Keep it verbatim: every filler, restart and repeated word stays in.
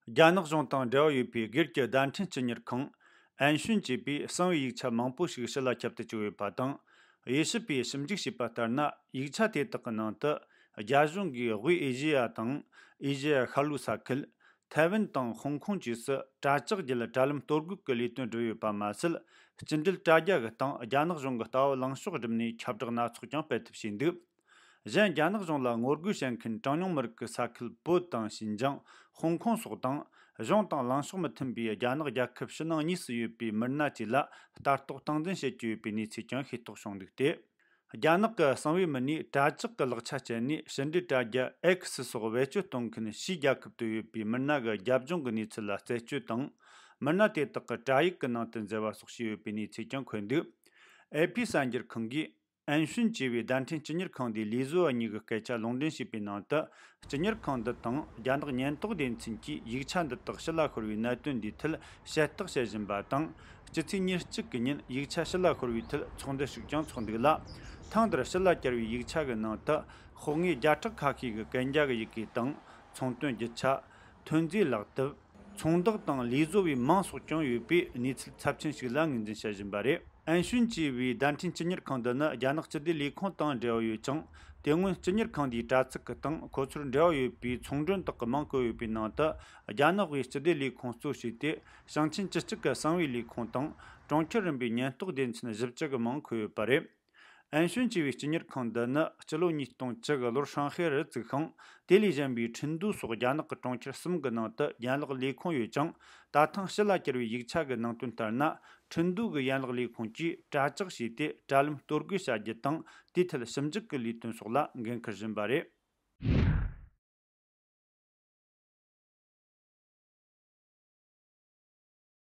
རྒྱ་ནག་གཞུང་དང་འབྲེལ་བ་ཡོད་པའི་སྒེར་གྱི་བརྡ་འཕྲིན་སྤྱི་གཉེར་ཁང་ཨན་ཤུན་ཅེས་པས་གསང་བའི་ཡིག་ཆ་མང་པོ་ཞིག་ཕྱི་ལ་ཁྱབ་གདལ་བྱས་ཡོད་པ་དང་། དབྱེ་ཞིབ་པས་ཞིབ་འཇུག་བྱས་པ་ལྟར་ན། ཡིག་ཆ་དེ་དག་གི་ནང་དུ། རྒྱ་གཞུང་གིས་དབུས་ཨེ་ཤེ་ཡ་དང་། ཨེ་ཤེ་ཡ་ཤར་ལྷོའི་ས་ཁུལ། ཐའེ་ཝན་དང་ཧོང་ཀོང་བཅས་སུ་དྲ་ཇག་བརྒྱུད་དྲ་ལམ་གཏོར་རྒོལ་གྱི་ལས་དོན་བསྒྲུབས་ཡོད་པ་མ་ཟད། སྤྱི་འབྲེལ་དྲ་རྒྱ་གི་སྟེང་རྒྱ་ནག་གཞུང་གི་ལྟ་བ་ལངས་ཕྱོགས་བསྒྲུབས་ནས་ཁྱབ་བསྒྲགས་སྣ་ཚོགས་ཀྱང་སྤེལ་ཐབས་བྱས་འདུག་གཞན། རྒྱ་ནག་གཞུང་ལ་ངོ་རྒོལ་བྱེད་མཁན་གྲངས་ཉུང་མི་རིགས་ཀྱི་ས་ཁུལ་བོད་དང་ཞིན་ཅང་། ཧོང་ཀོང་སོགས་དང་། གཞུང་དང་ལངས་ཕྱོགས་མི་མཐུན་པའི་རྒྱ་ནག་རྒྱལ་ཁབ་ཕྱི་ནང་གཉིས་སུ་ཡོད་པའི་མི་སྣ་བཅས་ལ་ལྟ་རྟོག་སྟངས་འཛིན་བྱེད་ཀྱི་ཡོད་པའི་གནས་ཚུལ་ཀྱང་ཤེས་རྟོགས་བྱུང་འདུག་སྟེ། རྒྱ་ནག་གི་གསང་བའི་མི་སྣས་དྲ་ཇག་གི་ལག་ཆ་སྤྱད་ནས་ཕྱི་འབྲེལ་དྲ་རྒྱ་X་སོགས་བེད་སྤྱོད་གཏོང་མཁན་ཕྱིའི་རྒྱལ་ཁབ་ཏུ་ཡོད་པའི་མི་སྣ་གི་རྒྱབ་ལྗོངས་ཀྱི་གནས་ཚུལ་ལ་རྩད་གཅོད་དང་། མི་སྣ་དེ་དག་གི་དྲ་ཡིག་གི་ནང་དུ་འཛུལ་བ་སོགས་བྱས་ཡོད་པའི་གནས་ཚུལ་ཀྱང་འཁོད་འདུག་ཨེ་ཕི་གསར་འགྱུར་ཁང་གིས། ཨན་ཤུན་ཅེས་པའི་བརྡ་འཕྲིན་སྤྱི་གཉེར་ཁང་དེའི་ལས་བཟོ་བ་གཉིས་ཀྱི་སྐད་ཆ་ལུང་འདྲེན་བྱས་པའི་ནང་དུ། སྤྱི་གཉེར་ཁང་འདི་དང་རྒྱ་ནག་ཉེན་རྟོག་སྡེ་ཚན་གྱིས་ཡིག་ཆ་འདི་དག་ཕྱི་ལ་ཤོར་བའི་གནད་དོན་འདིའི་ཐད་དཔྱད་བརྟག་བྱེད་བཞིན་པ་དང་། སྤྱི་ཚེས་ཉེར་གཅིག་གི་ཉིན་ཡིག་ཆ་ཕྱི་ལ་ཤོར་བའི་ཐད་ཚོགས་འདུ་ཞིག་ཀྱང་འཚོགས་འདུག་ལ། ཐེངས་འདིར་ཕྱི་ལ་གྱར་བའི་ཡིག་ཆ་གི་ནང་དུ་ཤོག་ངོས་བརྒྱ་ཕྲག་ཁ་ཤས་ཀྱི་གན་རྒྱ་གི་ཡི་གེ་དང་། ཚོང་དོན་རྒྱུ་ཆ། ཐོན་རྫས་ལག་དེབ། ཚོང་བདག་དང་ལས་བཟོ་བའི་མིང་སོགས་ཀྱང་ཡོད་པའི་གནས་ཚུལ་ཚབས་ཆེན་ཞིག་ལ་ངོས་འཛིན་བྱེད་བཞིན་པ་རེད། ཨན་ཤུན་ཅེས་པའི་བརྡ་འཕྲིན་སྤྱི་གཉེར་ཁང་འདི་ནི་རྒྱ་ནག་སྤྱི་བདེ་ལས་ཁུངས་དང་འབྲེལ་བ་ཡོད་ཅིང་། དེ་སྔོན་སྤྱི་གཉེར་ཁང་འདིའི་དྲ་ཚིགས་ཀྱི་སྟེང་ཁོ་ཚོར་འབྲེལ་བ་ཡོད་པའི་ཚོང་མགྲོན་དག་གི་མིང་བཀོད་ཡོད་པའི་ནང་དུ། རྒྱ་ནག་པའི་སྤྱི་བདེ་ལས་ཁུངས་གཙོ་བྱས་ཏེ། ཞིང་ཆེན་བཅུ་གཅིག་གི་གསང་བའི་ལས་ཁུངས་དང་། གྲོང་ཁྱེར་རིམ་པའི་ཉེན་རྟོག་སྡེ་ཚན་བཞི་བཅུ་གི་མིང་འཁོད་ཡོད་པ་རེད། ཨན་ཤུན་ཅེས་པའི་སྤྱི་གཉེར་ཁང་འདི་ནི་སྤྱི་ལོ་ཉིས་སྟོང་བཅུ་གི་ལོར་ཧྲང་ཧའེ་རུ་བཙུགས་ཤིང་། དེ་ལས་གཞན་པའི་ཁྲིན་ཏུའུ་སོགས་རྒྱ་ནག་གི་གྲོང་ཁྱེར་གསུམ་གྱི་ནང་དུ་ཡན་ལག་ལས་ཁུངས་ཡོད་ཅིང་། ད་ཐེངས་ཕྱི་ལ་གྱར་བའི་ཡིག་ཆ་གི་ནང་དོན་ལྟར་ན། ཁྲིན་ཏུའུ་གི་ཡན་ལག་ལས་ཁུངས་ཀྱིས་དྲ་ཇག་བྱས་ཏེ་དྲ་ལམ་གཏོར་རྒོལ་བྱ་རྒྱུ་དང་། དེའི་ཐད་ཞིབ་འཇུག་གི་ལས་དོན་སོགས་ལ་འགན་འཁུར་བཞིན་པ་རེད།